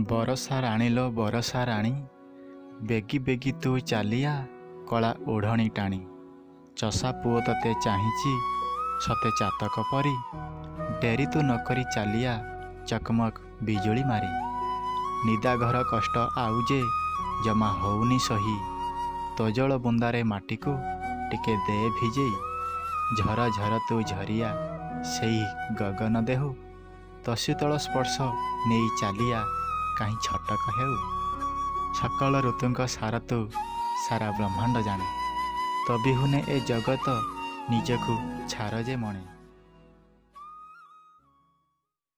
ବରଷା ରାଣୀ ଲୋ ବରଷା ରାଣୀ, ବେଗି ବେଗି ତୁ ଚାଲିଆ କଳା ଓଢ଼ଣୀ ଟାଣି। ଚଷା ପୁଅ ତତେ ଚାହିଁଛି ସତେ ଚାତକ ପରି, ଡେରି ତୁ ନକରି ଚାଲିଆ ଚକମକ ବିଜୁଳି ମାରି। ନିଦାଘର କଷ୍ଟ ଆଉ ଯେ ଜମା ହଉନି ସହି, ତୋଜଳ ବୁନ୍ଦାରେ ମାଟିକୁ ଟିକେ ଦେ ଭିଜେଇ। ଝର ଝର ତୁ ଝରିଆ ସେଇ ଗଗନ ଦେହୁ, ତୋ ଶୀତଳ ସ୍ପର୍ଶ ନେଇ ଚାଲିଆ କାହିଁ ଛଟକ ହେଉ। ସକଳ ଋତୁଙ୍କ ସାର ତୁ ସାରା ବ୍ରହ୍ମାଣ୍ଡ ଜାଣେ, ତୋ ବିହୁନେ ଏ ଜଗତ ନିଜକୁ ଛାର ଯେ ମଣେ।